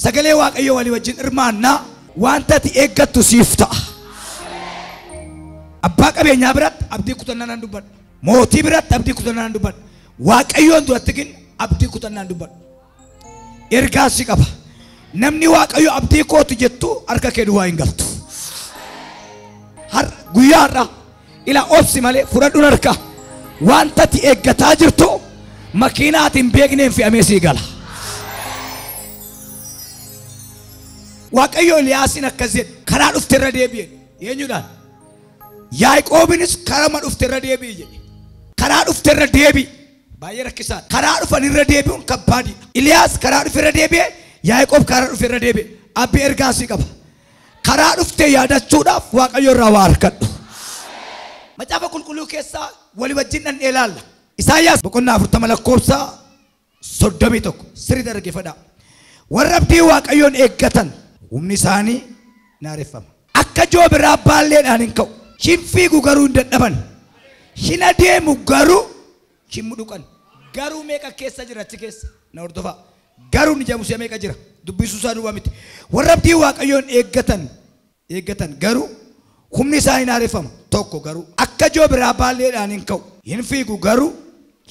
Sagalee Waaqayyoo walii wajjin hirmaannaa wanta ati eeggattu siif ta'a. Abbaa qabeenyaa biratti abdii kutannaa nan dubbadha. Mootii biratti abdii kutannaa nan dubbadha. Waaqayyoon duratti gin abdii kutannaa nan dubbadha. Ergaa si qaba. Namni Waaqayyo abdii kootu jettu harka kee duwwaa hin galtu. Guyyaa har'a ila obsi malee fudhadhuun harka wanta ati eeggataa jirtu makiinaa ati hin beekneen fe'amee sii gala. Waaqayyo Eliyaasiin akkas jedhe karaa dhufte irra deebi'e eenyudhaan? Yaaqoobinis karama dhufte irra deebi'e jedhe. Karaa dhufte irra deebi'i. Baay'ee rakkisaadha. Karaa dhufan irra deebi'uun kabbaadiidha. Eliyaas karaa dhufe irra deebi'e, Yaaqoob karaa dhufe irra deebi'e. Abbii ergaa sii qaba. Karaa dhufte yaadachuudhaaf Waaqayyo irraa waa harkadhu. Macaafa qulqulluu keessaa walii wajjin dhandhee ilaalla. Isaayyaas boqonnaa 40 lakkoofsa 31 sirrii dhaggeeffadhaa. Warra abdii Waaqayyoon eeggatan humni isaanii naareffama. Akka joobiraa baalleedhaan hin ka'u. Hin fiigu garuu hin dadhaban. Hin adeemu garuu hin mudhuqan. Garuu meeqa keessa jira achi keessa? Na hordofaa. Garuu ni jamusee meeqa jira? Dubbisuu isaa duwwaa miti. Warra abdii Waaqayyoon eeggatan garuu humni isaanii naareffama. Tokko garuu akka joobiraa baalleedhaan hin ka'u. Hin fiigu garuu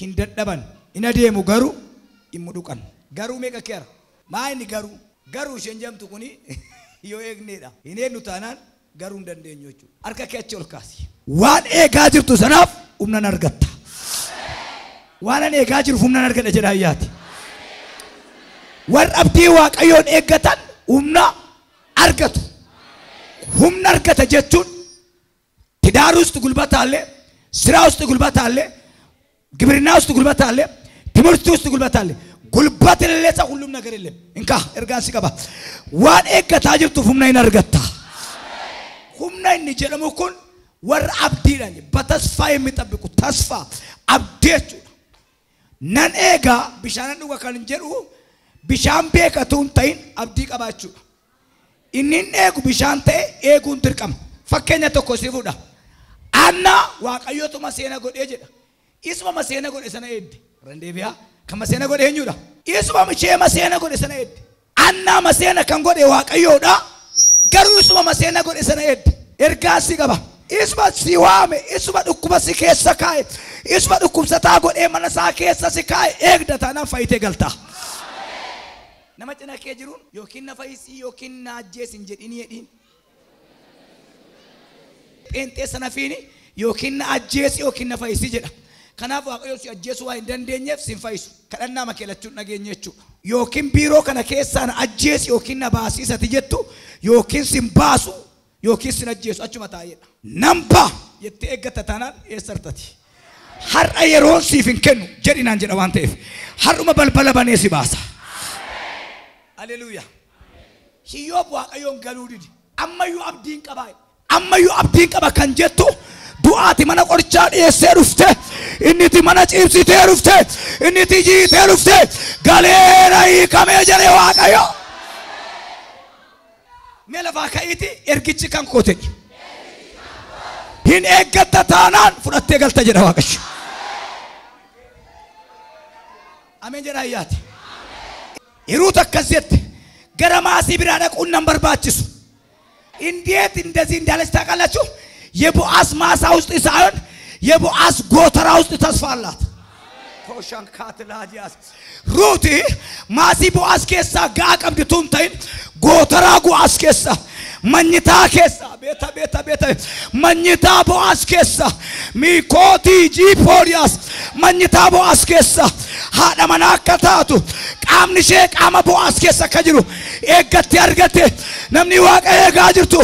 hin dadhaban. Hin adeemu garuu hin mudhuqan. Garuu meeqa keera? Maa inni garuu? Garuu isheen jedhamtu kuni yoo eegneedha. Hin eegnu taanaan garuu hin dandeenyu jechuudha. Harka kee achi ol kaasi. Waan eegaa jirtu sanaaf humna argatta. Waan ani eegaa jiruuf humna argadha jedha ayyaati. Warra abdii Waaqayyoon eeggatan humna argatu. Humna argata jechuun ትዳር ውስጥ ጉልበት አለ፣ ስራ ውስጥ ጉልበት አለ፣ ግብርና ውስጥ ጉልበት አለ፣ ትምህርት ውስጥ ጉልበት አለ። ጉልበት የሌለ ሰው ሁሉም ነገር የለም። እንካ ergaan si qaba. Waan eeggataa jirtuuf humna hin argatta. Humna inni jedhamu kun warra abdiidhaan በተስፋ የሚጠብቁ ተስፋ abdii jechuudha. Nan eegaa bishaanan dhuga kan jedhu bishaan beekatu hin ta'in abdii qabaachuudha. Inni hin eegu bishaan ta'e eeguun dirqama. Fakkeenya tokko si fuudha. Anna Waaqayyootu maseena godhee jedha. Isuma maseena godhe sana eedde. Randeebiyaa kan maseena godhe eenyudha? Isuma ishee maseena godhe sana eedde. Anna maseena kan godhe Waaqayyoodha. Garuu isuma maseena godhe sana eedde. Ergaa si qaba. Isuma si waame, isuma dhukkuba si keessa kaa'e, isuma dhukkubsataa godhee mana isaa keessa si kaa'e eegda taanaan fayyitee galta. Nama cina kee jiruun yookiin na fayyisii yookiin na ajjeesi hin jedhini jedhiin. Pheenxee sana fiini yookiin na ajjeesi yookiin na fayyisii jedha. Kanaaf Waaqayyo si ajjeesuu waa hin dandeenyeef si hin fayyisu. Kadhannaa makeelachuun dhageenye jechuudha. Yookiin biiroo kana keessaa na ajjeesi yookiin na baasiisati jettu yookiin si hin baasu yookiin si hin ajjeesu achuma taa'eedha. Nan ba'a jettee eeggatta taanaan eessa artati? Har'a yeroon siif hin kennu jedhi naan jedha waan ta'eef har'uma balbala banee si baasa. Haleluuyaa. Hiyyoob Waaqayyoon galuu didi. Ammayyuu abdiin qabaa. Ammayyuu abdiin qaba kan jettu du'aati mana qorichaa dhiyeessee dhufte, inniti mana ciibsitee dhufte, inniti jiitee dhufte, galeera hiikamee jedhee Waaqayyo. Mee lafaa ka'iiti ergichi kan koo ta'e. Hin eeggatta taanaan fudhattee galta jedha Waaqayyo. Ameen jedha ayyaati. Yeroo akkas jette gara maasii biraa dhaquun nan barbaachisu. እንዴት እንደዚህ እንዳለች ታውቃላችሁ? የቦአስ ማሳ ውስጥ ሳይሆን የቦአስ ጎተራ ውስጥ ተስፋ አላት። ኮሻንካትላዲያስ ሩቲ ማሲ ቦአስ keessa gaa qabdi tun ta'in gootaraa Bo'aas keessa መኝታ keessa ቤታ ቤታ ቤታ መኝታ ቦአስ keessa ሚኮቲ ጂፖሪያስ መኝታ ቦአስ keessa haadha manaa akka taatu qaamni ishee qaama Bo'aas keessa akka jiru eeggattee argatte. Namni Waaqa eegaa jirtu,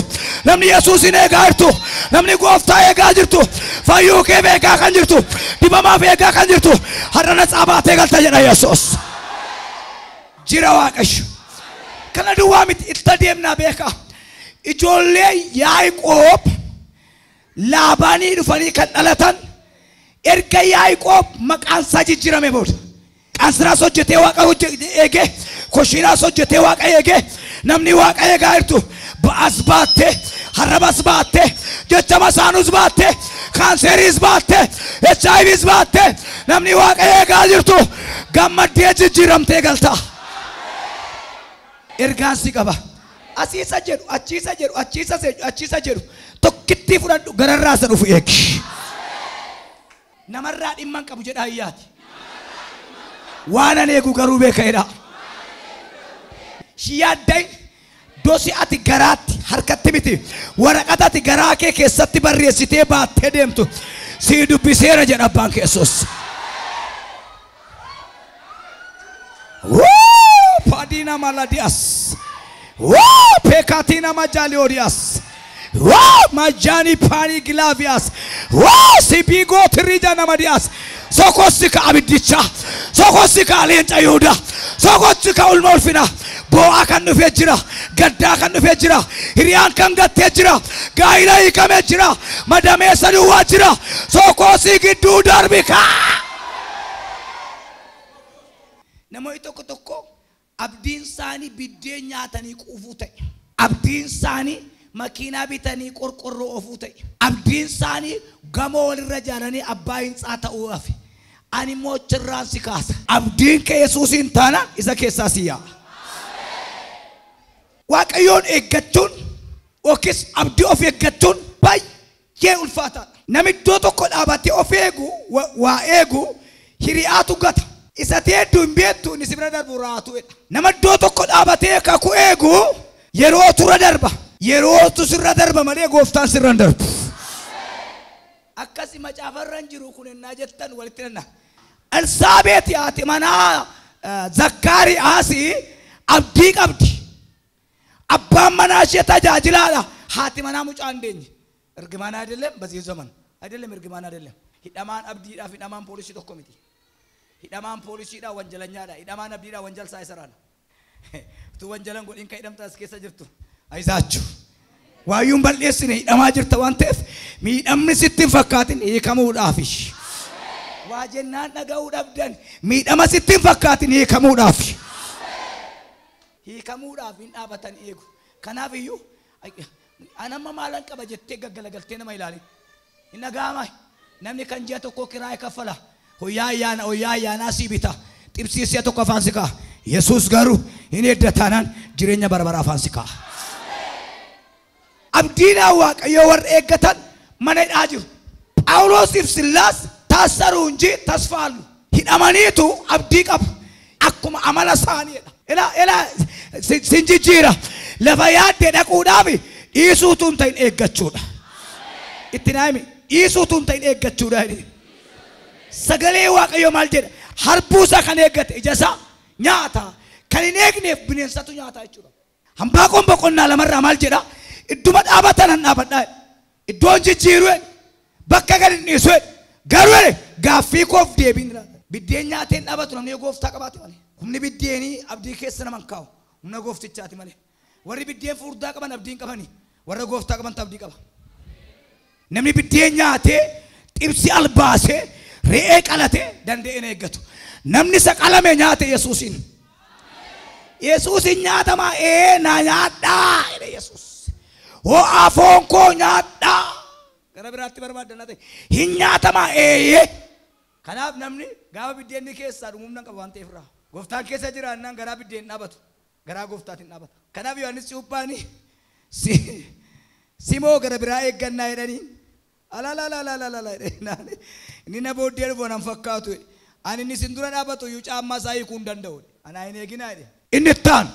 namni Yesuusin eegaa jirtu, namni Gooftaa eegaa jirtu, fayyuu kee eegaa kan jirtu, dibamaaf eegaa kan jirtu har'a natsaa baatee galta jedha Yesuus. Jira Waaqayyo. Kana duwwaa miti itti adeemnaa beekaa. Ijoollee Yaaqoob Laabaanii dhufanii kan dhalatan erga Yaaqoob maqaan isaa jijjiirame booda. Qansiraas hojjetee Waaqa eegee, koshiinaas hojjetee Waaqa eegee, namni Waaqa eegaa jirtu ba'as baattee, harrabas baattee, jecha masaanus baattee, kaanseeriis baattee, HIVs baattee, namni Waaqa eegaa jirtu gammaddee jijjiiramtee galta. Ergaan si qaba. Asiisa jedhu, achiisa jedhu, achiisa jedhu, achiisa jedhu. Tokkittii fudhadhu gararraa isa dhufu eegi. Namarraa dhimma hin qabu jedha hayyaati. Waan ani eegu garuu beeka jedha. Yaaddain dosi ati garaatti harkatti miti waraqata ati garaa kee keessatti barreessitee baattee deemtu sii dubbiseera jedha abbaan Yesuus. Padina maladias. Pekatina majaliodias. Majani pani glavias. Sibigo trija namadias. Sokosika abiddicha. Sokosika leenca Yihudaa. Sokosika ulma ulfina. Bo'aa kan dhufee jira. Gaddaa kan dhufee jira. Hiriyaan kan gattee jira. Gaa'ila hiikamee jira. Madameessa duwwaa jira. Sokosii gidduu darbi kaa. Namoonni tokko tokko abdiin isaanii biddeen nyaatanii quufuu ta'e. Abdiin isaanii makiinaa bitanii qorqorroo oofuu ta'e. Abdiin isaanii gamoo walirra ijaaranii abbaa hintsaa ta'uu hafe. Ani immoo achirraan si kaasa. Abdiin kee Yesuusiin taanaan isa keessaa si yaa'a. Waaqayyoon eeggachuun yookiis abdii of eeggachuun baay'ee ulfaataadha. Namni iddoo tokko dhaabatee of eegu waa eegu hiriyaatu gata. Isa teeddu hin beektu inni si bira darbu raatuudha. Nama iddoo tokko dhaabatee kakuu eegu yerootu irra darba. Yerootu sirra darba malee gooftaan sirra hin darbu. Akkasi macaafarra hin jiru kun ennaa jettan walitti nanna. Elsaabeet haati manaa Zakkaariyaas abdii qabdi. Abbaan manaa ishee tajaajilaadha. Haati manaa mucaa hin deenye. Ergimaan አይደለም በዚህ ዘመን አይደለም ergimaan አይደለም. Hidhamaan abdiidhaaf hidhamaan poolisii tokko miti. Hidhamaan poolisiidha wanjalanyaadha. Hidhamaan abdiidha wanjal isaa isaraadha. Utuu wanjalan godhin kan hidhamta as keessa jirtu. Ayizaachu. Waayyuun balleessine hidhamaa jirta waan ta'eef miidhamni sitti hin fakkaatin hiikamuudhaafi. Waa jennaan dhaga'uu dhabdan miidhama sitti hin fakkaatin hiikamuudhaafi. Hiikamuudhaaf hin dhaabatan eegu. Kanaaf iyyuu anamma maalan qaba jettee gaggalagaltee nama ilaali. Hin dhaga'ama. Namni kan ji'a tokko kiraayee kaffala. Hoyyaa ayyaana hoyyaa ayyaanaa sii bita. Xibsii si'a tokko afaan si kaa'a. Yesuus garuu hin edda taanaan jireenya bara baraa afaan si kaa'a. Abdiidhaan Waaqayyoo warra eeggatan mana hidhaa jiru. Phaawulosiif Sillaas taasaruu inji tasfaalu. Hidhamaniitu abdii qabu. Akkuma amala isaaniidha. Ilaa ilaa sin jijjiira. Lafa yaaddee dhaquudhaaf dhiisuutu hin ta'in eeggachuudha. Itti naa himi dhiisuutu hin ta'in eeggachuudha. Sagalee Waaqayyoo maal jedha? Harbuu isaa kan eeggate ija isaa nyaata. Kan hin eegneef bineensatu nyaata jechuudha. Hambaaqoon boqonnaa lamarraa maal jedha? Idduma dhaabatan han dhaabadhaa. Iddoon jijjiiru bakka gadi hin dhiisu garuu gaaffii koof deebiin jiraata. Biddeen nyaateen dhaabatu namni yoo gooftaa qabaate malee. Humni biddeenii abdii keessa nama hin kaa'u. Humna gooftichaati malee. Warri biddeen furdaa qaban abdii hin qabani. Warra gooftaa qabantu abdii qaba. Namni biddeen nyaatee xibsi albaasee re'ee qalatee danda'ee hin eeggatu. Namni isa qalame nyaate Yesuusiin. Yesuusiin nyaatamaa ee na nyaadhaa jedhe Yesuus. Ho'aa foon koo nyaadhaa. Gara biraatti barbaaddanaa ta'e hin nyaatamaa eeyyee. Kanaaf namni gaafa biddeenni keessaa dhumuun nan qaba waan ta'eef irraa. Gooftaan keessa jiraannaan garaa biddeen dhaabatu. Garaa gooftaatiin dhaabata. Kanaaf Yohaannis Cuuphaani simoo gara biraa eeggannaa jedhanii alalalalala jedhanii inni na booddee dhufu nan fakkaatu. Ani inni isin dura dhaabatu iyyuu caammaa isaa hiikuu hin danda'u. Anaa hin eeginaa jedhe. Inni itti aanu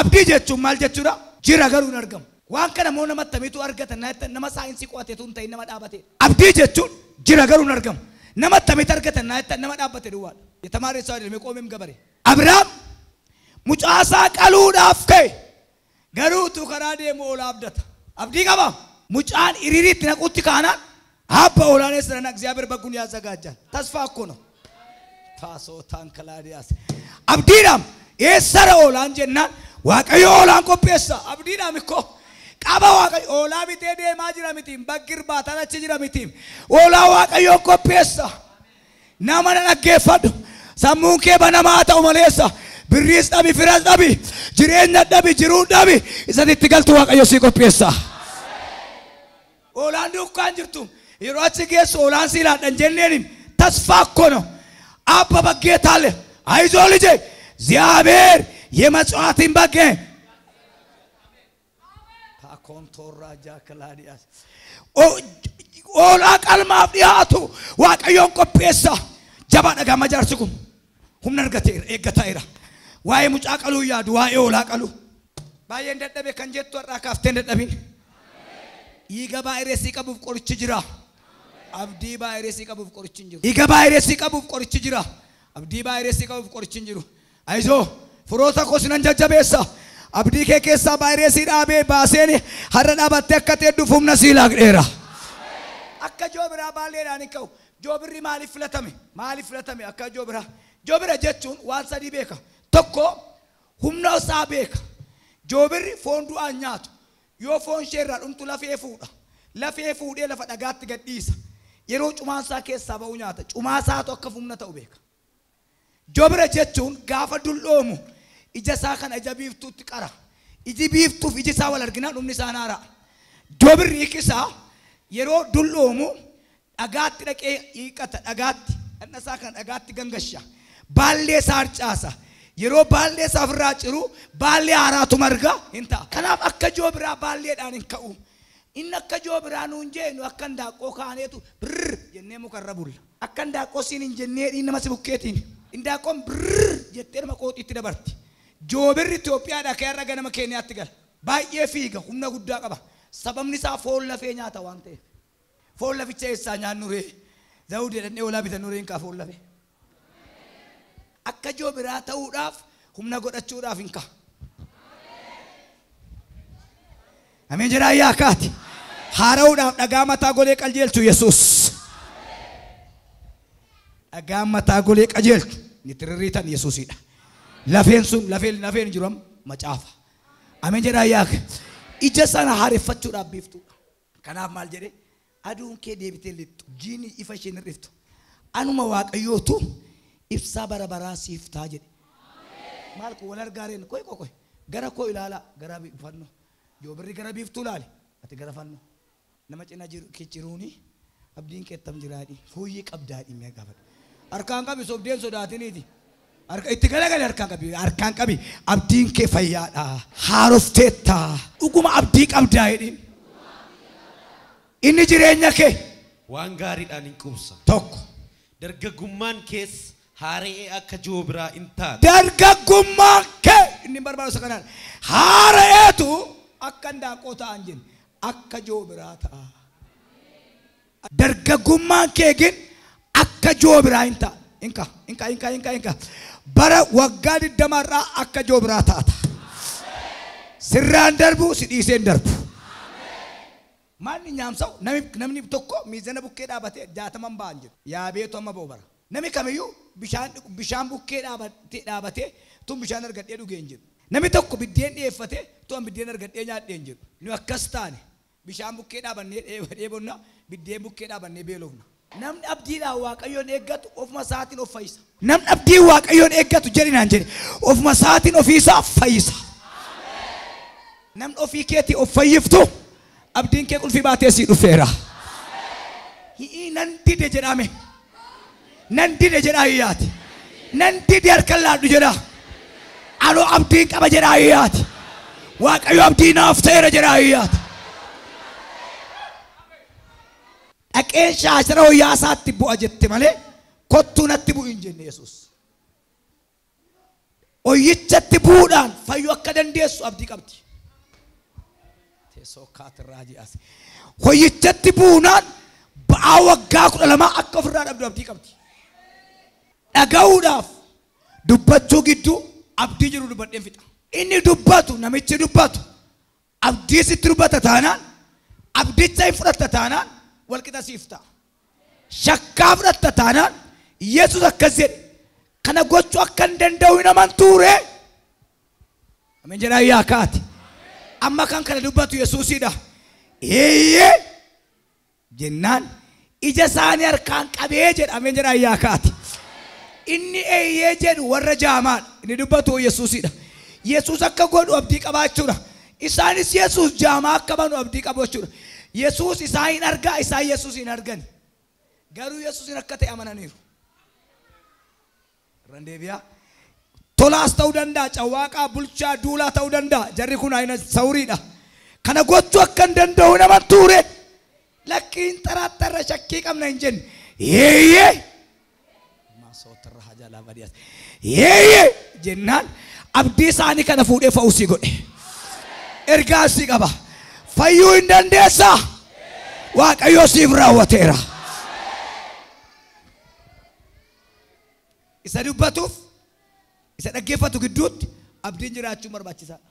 abdii jechuun maal jechuudha? Jira garuu hin argamu. Waan kana immoo nama akkamiitu argata? Nama saayinsii qo'ateetu hin ta'in nama dhaabate. Abdii jechuun jira garuu hin argamu. Nama akkamiitu argata? Nama dhaabbate duwwaadha. የተማረ ሰው አይደለም የቆመም ገበሬ። አብርሃም mucaasaa qaluudhaaf ka'e garuu utuu karaa deemu oolaa abdata. Abdii qaba. Mucaan hiriiriitti naquutti kaanaan abba oolaan eessa dhana እግዚአብሔር በጉን ያዘጋጃል። ተስፋ እኮ ነው። ታሶታን ከላዲያስ abdiidhaam eessara oolaan jennaan Waaqayyo oolaan qopheessa. Abdiidhaam ikkoo qaba Waaqayyo oolaa bitee deemaa jira mitiim bakki irbaataan achi jira mitiim oolaa Waaqayyoon qopheessa. Nama na dhaggeeffadhu sammuun kee banamaa ta'u maleessa birriis dhabi firas dhabi jireenya dhabi jiruu dhabi isatti itti galtu Waaqayyo sii qopheessa. Oolaan dukkaan jirtu yeroo achi geessu oolaan sii laadhan jenneenim ተስፋ እኮ ነው። አባ በጌታ አለ አይዞህ ልጄ እግዚአብሔር የመጽዋትን በግ ታኮንቶራ ጃክላዲያስ hoolaa qalmaaf dhiyaatu Waaqayyoon qopheessa. Jabaa dhagama jaarsi kun humna argateera eeggateera. Waa'ee mucaa qaluu yaadu waa'ee hoolaa qaluu. Baay'een dadhabe kan jettu har'aa kaaftee dadhabin. Dhiiga vaayirasii qabuuf qorichi jira. Abdii vaayirasii qabuuf qorichi hin jiru. Dhiiga vaayirasii qabuuf qorichi jira. Abdii vaayirasii qabuuf qorichi hin jiru. Ayizoo firoota koo sinan jajjabeessa. Abdii kee keessaa vaayirasii dhaabee baaseen har'a dhaabattee akka teedduuf humna sii laaqdheera. Akka joobiraa baalleedhaan hin ka'u. Joobirri maaliif filatame? Maaliif filatame akka joobiraa? Joobira jechuun waan sadii beeka. Tokko humna isaa beeka. Joobirri foon du'aan nyaatu. Yoo foon ishee irraa dhumtu lafee fuudha. Lafee fuudhee lafa dhagaatti gad dhiisa. Yeroo cumaan isaa keessaa ba'u nyaata. Cumaa isaatu akka humna ta'u beeka. Joobira jechuun gaafa dulloomu ija isaa kana ija biiftuutti qara. Iji biiftuuf iji isaa wal arginaan dhumni isaa naara. Joobirri hiikisaa yeroo dulloomu dhagaatti dhaqee hiiqata dhagaatti dhaqna isaa kana dhagaatti gangasha. Baallee isaa harcaasa. Yeroo baallee isaa ofirraa ciru baallee haaraatu marga hin ta'a. Kanaaf akka joobiraa baalleedhaan hin ka'u. Inni akka joobiraa nuun jennu akka handaaqqoo kaaneetu birr jennee mukarra bulla. Akka handaaqqoo siin hin jennee dhiin nama si bukkeetiin. Handaaqqoon birr jettee nama qooxiitti dabarti. Joobirri Itoophiyaadhaa ka'ee har'a ganama Keeniyaatti gala. Baay'ee fiiga humna guddaa qaba. Sababni isaa foon lafee nyaata waan ta'eef. Foon laficha eessaa nyaannu ree? Zawudee dhannee hoolaa bitannu ree hin kaa foon lafee. Akka joobiraa ta'uudhaaf humna godhachuudhaaf hin ka'a. Ameen jedhaa yaa kaati. Haara'uudhaaf dhagaa mataa golee qajeelchu Yesuus. Dhagaa mataa golee qajeelchu ni tirirriitan Yesuusidha. Lafeen sun lafeen jiru amma macaafa. Ameen jedhaa yaa ija sana haareffachuudhaaf biiftuudha. Kanaaf maal jedhee aduun kee deebitee lixxu jiini ifa isheen hir'iftu. Anuma Waaqayyootu ibsaa bara baraa siif ta'a jedhe. Maal kun wal argaareen koi koi gara koo ilaalaa gara fannoo. Joobirri gara biiftuu ilaali ati gara fannoo. Nama cina jiruuni abdiin keettam jiraadhi fooyyee qabdaadhi mee gaafadha. Harkaan qabi sobdeen sodaatiniiti. Harka itti galagali harkaan qabi abdiin kee fayyaadha. Haarofteetta dhuguma abdii qabdaa jedhiin. Inni jireenya kee waan gaariidhaan hin quubsa. Tokko. Dargaggummaan kees haara'ee akka joobiraa hin taatu. Dargaggummaan kee inni barbaadu isa kanaan haara'eetu akka handaaqqoo ta'an jenna akka joobiraa ta'a. Dargaggummaan kee gin akka joobiraa hin ta'a. Inka inka inka inka inka bara waggaa 20 akka joobiraa taata. Sirraan darbu si dhiisee hin darbu. Maalni nyaamsa'u namni tokko miizana bukkee dhaabatee 60 ba'an jiru. Yaabeetu amma ba'u bara. Namni kamiyyuu bishaan bukkee dhaabatee tun bishaan argadhee dhugee hin jiru. Namni tokko biddeen dhiyeeffatee tun biddeen argadhee nyaadhee hin jiru. Nu akkas taane bishaan bukkee dhaabannee dheebonna biddeen bukkee dhaabannee beelofna. Namni abdiidhaan Waaqayyoon eeggatu ofuma isaatiin of fayyisa. Namni abdii Waaqayyoon eeggatu jedhinaan jedhe ofuma isaatiin ofiisaa fayyisa. Namni ofii keetii of fayyiftu abdiin kee qulfii baatee sii dhufeera. Hi'ii nan dide jedhame. Nan dide jedhaa hiyyaati. Nan dide harka laadhu jedhaa. Anoo abdiin qaba jedhaa hiyyaati. Waaqayyo abdii naaf ta'eera jedhaa hiyyaati. Dhaqeen shaashara wayyaa isaatti bu'a jette malee kottuu natti bu'i hin jenne Yesuus. Oyyichatti bu'uudhaan fayyuu akka dandeessu abdii qabdi. Teessoo kaatirraa ji'as. Hoyichatti bu'uunaan ba'aa waggaa 12 akka ofirraa dhabdu abdii qabdi. Dhaga'uudhaaf dubbachuu gidduu abdii jiru dubbadheen fixa. Inni dubbatu namichi dubbatu abdii sitti dubbata taanaan abdicha hin fudhatta taanaan walqixa siif ta'a. Shakkaa fudhatta taanaan Yesuus akkas jedhe kana gochuu akka hin danda'u hin amantuure. Ameen jedhaa yaa kaati. Amma kan kana dubbatu Yesuusidha. Eeyyee jennaan ija isaanii harkaan qabee jedha. Ameen jedhaa yaa kaati. Inni eeyyee jedhu warra jaamaadha. Inni dubbatu Yesuusidha. Yesuus akka godhu abdii qabaachuudha. Isaanis Yesuus jaamaa akka banu abdii qabaachuudha. Yesuus isaan hin argaa, isaan Yesuus hin argan. Garuu Yesuusin akka ta'e amananiiru. Irraan deebi'aa. Tolaas ta'uu danda'a, cawwaaqaa, bulchaa, duulaa ta'uu danda'a. Jarri kun ayina sawuriidha. Kana gochuu akka hin danda'u nama tuure. Lakkiin xaraattarra shakkii qabna hin jenne. Yeeyyee. Yeeyyee jennaan abdii isaanii kana fuudhee fa'uusii godhe. Ergaa sii qaba. Fayyuu hin dandeessaa. Waaqayyo siif raawwateera. Isa dubbatuuf isa dhaggeeffatu gidduutti abdiin jiraachuun barbaachisaadha.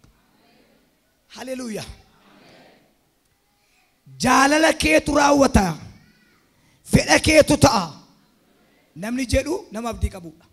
Haleluuyaa. Jaalala keetu raawwata. Fedha keetu ta'a. Namni jedhu nama abdii qabudha.